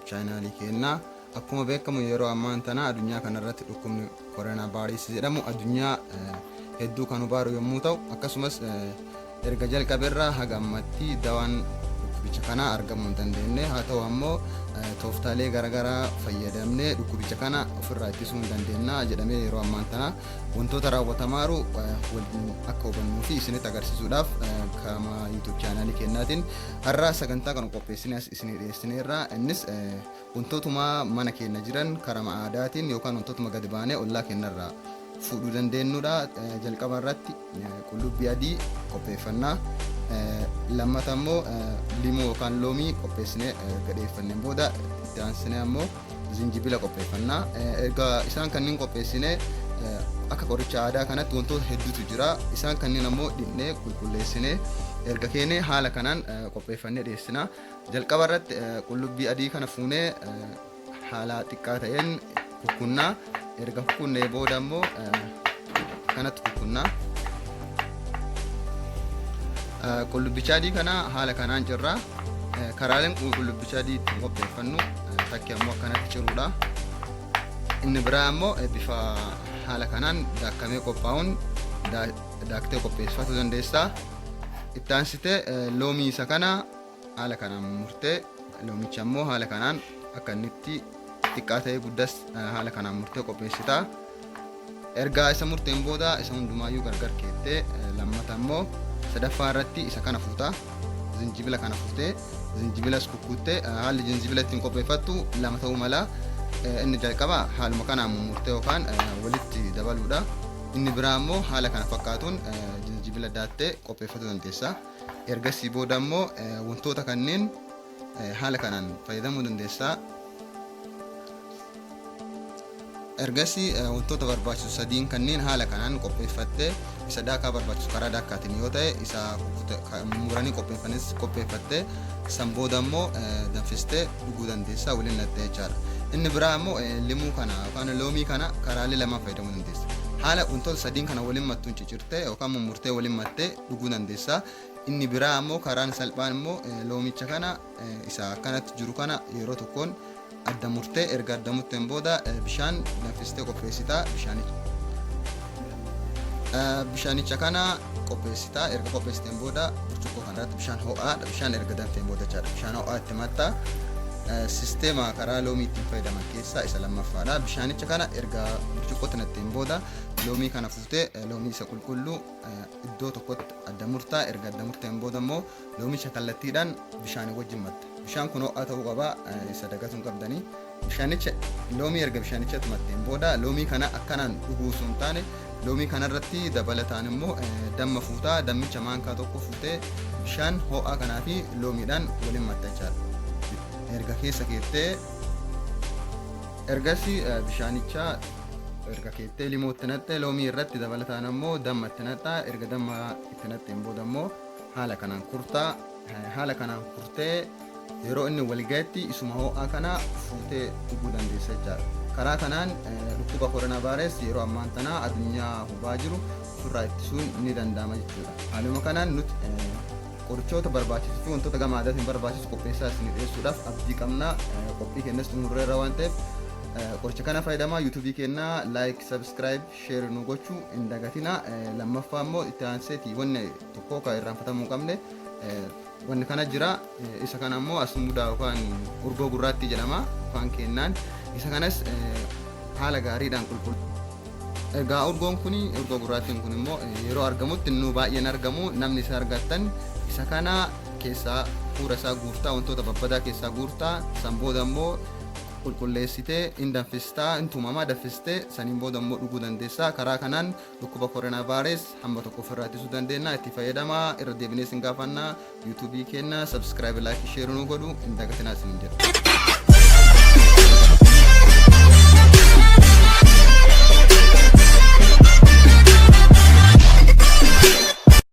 chaanaalii keenyaa. Akkuma beekamu yeroo ammaan tana addunyaa kanarratti dhukkubni koronaa vaayirasii jedhamu addunyaa hedduu kan hubaaru yommuu ta'u, akkasumas erga jalqabeerraa haga ammatti dawaan dhukkubicha kanaa argamuu hin dandeenye. Haa ta'u ammoo tooftaalee garaagaraa fayyadamnee dhukkubicha kana ofirraa ittisuu hin dandeenya jedhamee yeroo ammaan tana wantoota raawwatamaaru waliin akka hubannuu fi isinitti agarsiisuudhaaf kama YouTube chaanaalii keenyaatiin har'a sagantaa kana qopheessinee as isinii dhiyeessineerra. Innis wantootuma mana keenya jiran karama aadaatiin yookaan wantootuma gadi baanee ollaa keenyarraa fuudhuu dandeenyudha. Jalqaba irratti qullubbii adii qopheeffannaa. Lammata immoo limuu yookaan loomii qopheessinee erga dhiyeeffanneen booda itti aansinee ammoo zinjibila qopheeffannaa. Erga isaan kanneen qopheessinee akka qoricha aadaa kanatti wantoota hedduutu jira. Isaan kanneen ammoo dhiqnee qulqulleessinee erga keenee haala kanaan qopheeffannee dhiyeessina. Jalqaba irratti qullubbii adii kana fuunee haala xiqqaa ta'een kukkunnaa. Erga kukkunnee booda immoo kanatti kukkunnaa. Qullubbicha adii kana haala kanaan cirraa. Karaaleen qullubbicha adii ittiin qopheeffannu takki ammoo akkanatti ciruudha. Inni biraa ammoo bifa haala kanaan daakkamee qophaa'uun daaktee qopheeffachuu dandeessa. Itti aansitee loomii isa kana haala kanaan murtee, loomicha ammoo haala kanaan akka inni itti xiqqaa ta'ee guddas haala kanaan murtee qopheessita. Erga isa murteen booda isa hundumaayyuu gargar keettee, lammata immoo sadaffaa irratti isa kana fuuta. Zinjibila kana fuutee zinjibilas kukkuttee, haalli zinjibila ittiin qopheeffattu lama ta'uu mala. Inni jalqaba haaluma kanaan mummurtee yookaan walitti dabaluudha. Inni biraa immoo haala kana fakkaatuun zinjibila daattee qopheeffachuu dandeessa. Ergasii booda immoo wantoota kanneen haala kanaan fayyadamuu dandeessa. Ergasii wantoota barbaachisu sadiin kanneen haala kanaan qopheeffattee, isa daakaa barbaachisu karaa daakaatiin yoo ta'e, isa muranii qopheeffanis qopheeffattee, san booda immoo danfistee dhuguu dandeessa, waliin naqxee jechaadha. Inni biraa immoo limuu kana yookaan loomii kana karaalee lamaan fayyadamuu dandeessa. Haala wantoota sadiin kana waliin mattuun cicirtee yookaan mummurtee waliin mattee dhuguu dandeessa. Inni biraa immoo karaan salphaan immoo loomicha kana isa akkanatti jiru kana yeroo tokkoon adda murtee, erga adda murteen booda bishaan danfistee qopheessita. Bishaanicha kana qopheessita. Erga qopheessiteen booda burcuqqoo kanarratti bishaan ho'aa, bishaan erga danfeen booda jechaadha, bishaan ho'aa itti matta. Sisteema karaa loomii ittiin fayyadaman keessaa isa lammaffaadha. Bishaanicha kana erga burcuqqootti natteen booda loomii kana fuutee, loomii isa qulqulluu iddoo tokkotti adda murtaa. Erga adda murteen booda immoo loomicha kallattiidhaan bishaanii wajjin matta. Bishaan kun ho'aa ta'uu qaba, isa dagatuu hin qabdanii. Bishaanicha loomii erga bishaanichatti matteen booda loomii kana akkanaan dhuguu osoo hin taane, loomii kanarratti dabalataan immoo damma fuutaa. Dammicha maankaa tokko fuutee bishaan ho'aa kanaa fi loomiidhaan waliin matta jechaadha. Erga keessa keettee, ergasii bishaanicha erga keettee limootti naqxee, loomii irratti dabalataan ammoo damma itti naqxaa. Erga damma itti naqxeen booda immoo haala kanaan kurtaa. Haala kanaan kurtee yeroo inni wal ga'etti isuma ho'aa kana fuutee dhuguu dandeessa jechaadha. Karaa kanaan dhukkuba koronaa vaayirasii yeroo ammaan tana addunyaa hubaa jiru ofirraa ittisuun ni danda'ama jechuudha. Haaluma kanaan nuti qorichoota barbaachisuu fi wantoota gama aadaatiin barbaachisu qopheessaa isinii dhiyeessuudhaaf abdii qabna. Qophii keenyas xumurreerra waan ta'eef qoricha kana fayyadamaa. Yuutuubii keenya like, subscribe, share nu gochuu hin dagatina. Lammaffaa immoo itti aanseeti wanni tokko kan irraanfatamuu hin qabne wanni kana jira. Isa kana immoo asmuudaa yookaan urgoo gurraattii jedhama afaan keenyaan. Isa kanas haala gaariidhaan qulqullu. Egaa urgoon kun, urgoo gurraattiin kun immoo yeroo argamutti nu baay'een argamu. Namni isa argattan isa kana keessaa fuura isaa guurtaa, wantoota babbadaa keessaa guurtaa, san booda immoo qulqulleessitee hin danfistaa, hin tumamaa, danfistee saniin booda immoo dhuguu dandeessaa. Karaa kanaan dhukkuba koronaa vaayirasii hamma tokko ofirraa ittisuu dandeenya. Itti fayyadamaa. Irra deebinee isin gaafannaa, yuutuubii keenya subscribe, like, share nu godhu hin dagatinaa isiniin jedha.